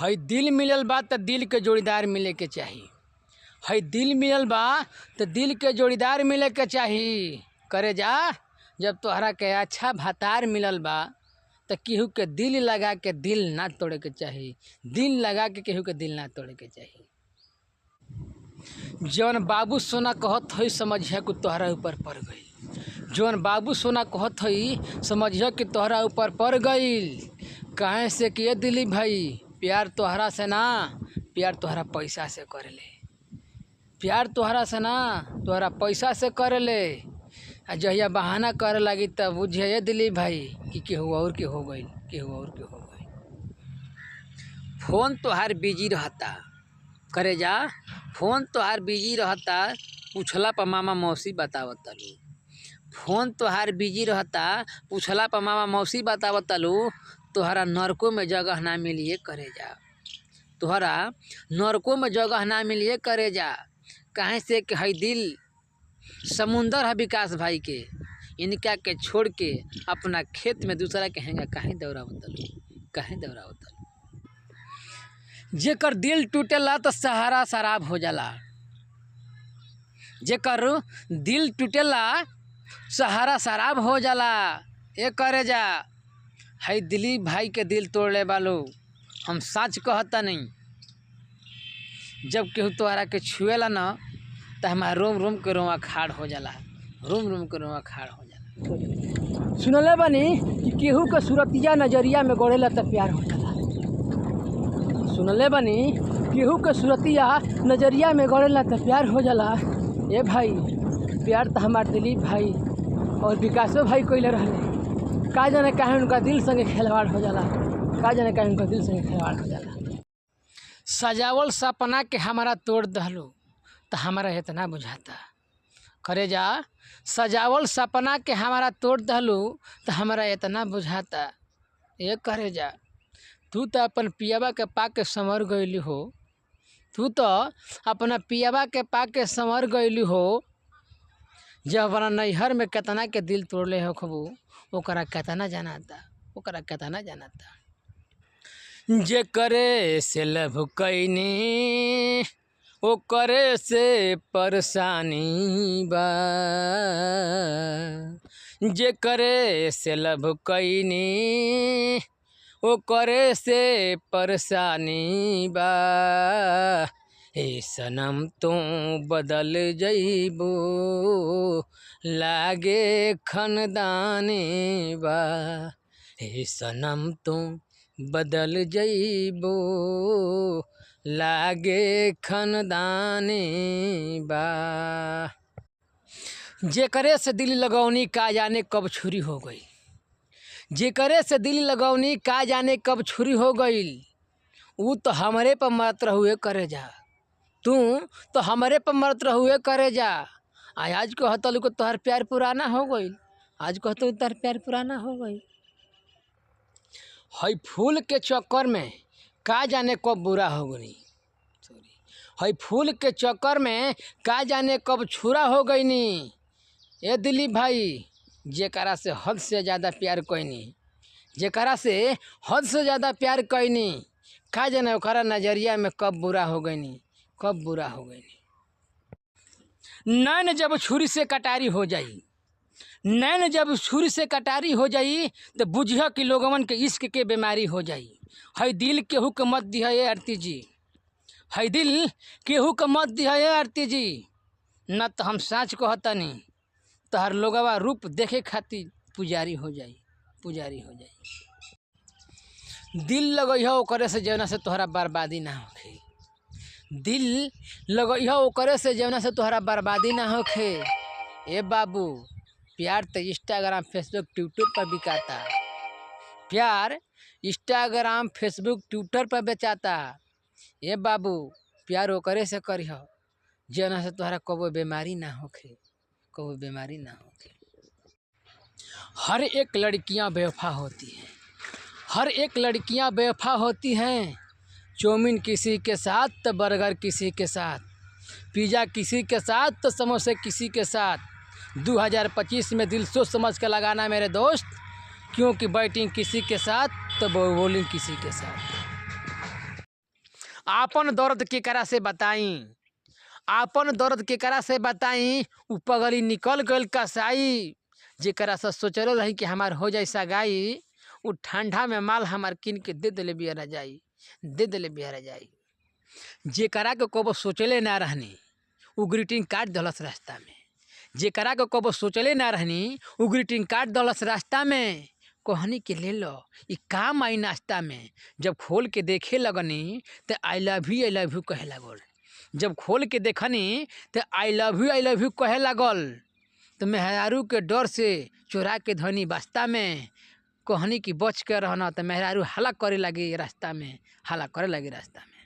हई दिल मिलल बा त दिल के जोड़ीदार मिले के चाही। हई दिल मिलल बा त दिल के जोड़ीदार मिले के चाही। करे जा जब तोहरा के अच्छा भातार मिलल बा त केहू के दिल लगा के दिल ना तोड़े के चाही। दिल लगा के केहू के दिल ना तोड़े के चाही। जौन बाबू सोना कहत हई समझिया कि तोहरा ऊपर पड़ गईल। जौन बाबू सोना कहत हई समझिया कि तोहरा ऊपर पड़ गईल। काहे से कि ये दिलीप भाई प्यार तोहरा से ना, प्यार तोहरा पैसा से करेले। प्यार तोहरा से ना, तोहरा पैसा से करेले। आ जहिया बहाना करे लगी तब बुझिए दिलीप भाई कि केहू और के हो गईल, केहू और के हो गईल। फोन तोहार बिजी रहता करे जा, फोन तोहार बिजी रहता, पूछला पर मामा मौसी बतावतलू। फोन तोहार बिजी रहता, पूछला पर मामा मौसी बतावतलू। तोहरा नरको में जगह ना मिलिए करे जा, तोहरा नरको में जगह ना मिलिए करे जा। काहे से कि हई दिल समुंदर है विकास भाई के, इनका के छोड़ के अपना खेत में दूसरा के हेंगा काहे दौड़ावतलू, काहे दौड़ावतलू। जेकर दिल टूटेला तो सहारा शराब हो जाला। जेकर दिल टूटेला सहारा शराब हो जाला। ए करे जा हई दिलीप भाई के दिल तोड़ले बालो, हम सच कहता नहीं। जब केहू तोहरा के छुएला ना तो हमारा रोम रोम के रोआ खाड़ हो जाला, रोम रोम के रोआ खाड़ हो जाला। सुनले बानी कि केहू के सूरतिया नजरिया में गड़ेला त प्यार हो जाला। सुनले बानी केहू के सूरतिया नजरिया में गड़ेला त प्यार हो जाला। ए भाई प्यार तो हमार दिलीप भाई और विकासो भाई कइले रहले। का जाने काहे उनका दिल संगे खिलवाड़ हो जाला, का जाने काहे उनका दिल संगे खिलवाड़ हो जाला। सजावल सपना के हमारा तोड़ दहलू तो हमारा इतना बुझाता। करे जा सजावल सपना के हमारा तोड़ दहलू तो हमारा इतना बुझाता। ये करे जा तू तो अपन पियाबा के पा के संवर गईली हो, तू तो अपना पियाबा के पा के संवर गईली हो। जब अपना नैहर में केतना के दिल तोड़ले हो खबू, ओकरा केतना जनाता, ओकरा केतना जनाता। जे करे से लभ कैनी ओकरे से परेशानी बा। जे करे से लभ कैनी ओकरे से परेशानी बा। हे सनम तू बदल जइबो लागे खनदानी बा। हे सनम तू बदल जइबो लागे खनदानी बा। जेकरे से दिल लगौनी का जाने कब छुरी हो गई। जेकरे से दिल लगौनी का जाने कब छुरी हो गई। ऊ तो हमरे पर मरत रहुए करे जा, तू तो हमरे पर मरत रहुए करे जा। आज कहतलू को तोहर प्यार पुराना हो गई, आज कहतलू तोहर प्यार पुराना हो गई। हई फूल के चक्कर में का जाने कब बुरा हो गई। सॉरी, हई फूल के चक्कर में का जाने कब छुरा हो गई नी। ए दिलीप भाई जेकरा से हद से ज़्यादा प्यार कैनी, जेकरा से हद से ज़्यादा प्यार कैनी, का जाने ओकरा नज़रिया में कब बुरा हो गईनी, कब बुरा हो गईनी। नैन जब छुरी से कटारी हो जाई, नैन जब छुरी से कटारी हो जाई तो बुझिह कि लोगवन के इश्क के बीमारी हो जाई। हई दिल केहू के मत दिह ए आरती जी, हई दिल केहू के मत दिह ए आरती जी। न तो हम सच कहतनी तोहर लोगवा रूप देखे खातिर पुजारी हो जाई, पुजारी हो जाई। दिल लगइह ओकरे से जौना से तोहरा बर्बादी ना होखे। दिल लगइह ओकरे से जौना से तोहरा बर्बादी ना होखे। ए बाबू प्यार तो इंस्टाग्राम फेसबुक ट्विटर पर बिकाता, प्यार इंस्टाग्राम फेसबुक ट्विटर पर बेचाता। ए बाबू प्यार ओकरे से करिह जौना से तोहरा कबो बीमारी ना होखे, कबो बीमारी ना होखे। हर एक लड़कियां बेवफा होती हैं, हर एक लड़कियां बेवफा होती हैं। चौमिन किसी के साथ तो बर्गर किसी के साथ, पिज़्ज़ा किसी के साथ तो समोसे किसी के साथ। 2025 में दिल सोच समझ के लगाना मेरे दोस्त, क्योंकि बैटिंग किसी के साथ तो बॉलिंग किसी के साथ। आपन दर्द केकरा से बताई, आपन दर्द केकरा से बताई, उ पगली निकल गइल कसाई। जेकरा से सोचले रही कि हमार हो जाई सगाई, उ ठंडा में माल हमार किन के दे देले बिया रजाई, दे देले बिया रजाई। जेकरा के कबो सोचले ना रहनी उ ग्रीटिंग कार्ड दलस रास्ता में, जेकरा के कबो सोचले ना रहनी उ ग्रीटिंग कार्ड दलस रास्ता में। कहनी के ले लो ई काम आई नाश्ता में, जब खोल के देखे लगनी तो I love you, I love you कहे लागल। जब खोल के देखनी तो I love you, I love you कहे लागल। तो मेहरारू के डर से चोरा के धनी बस्ता में, कहनी कि बच के रहना, तो मेहरारू हला करे लगी रास्ता में, हला करे लगी रास्ता में।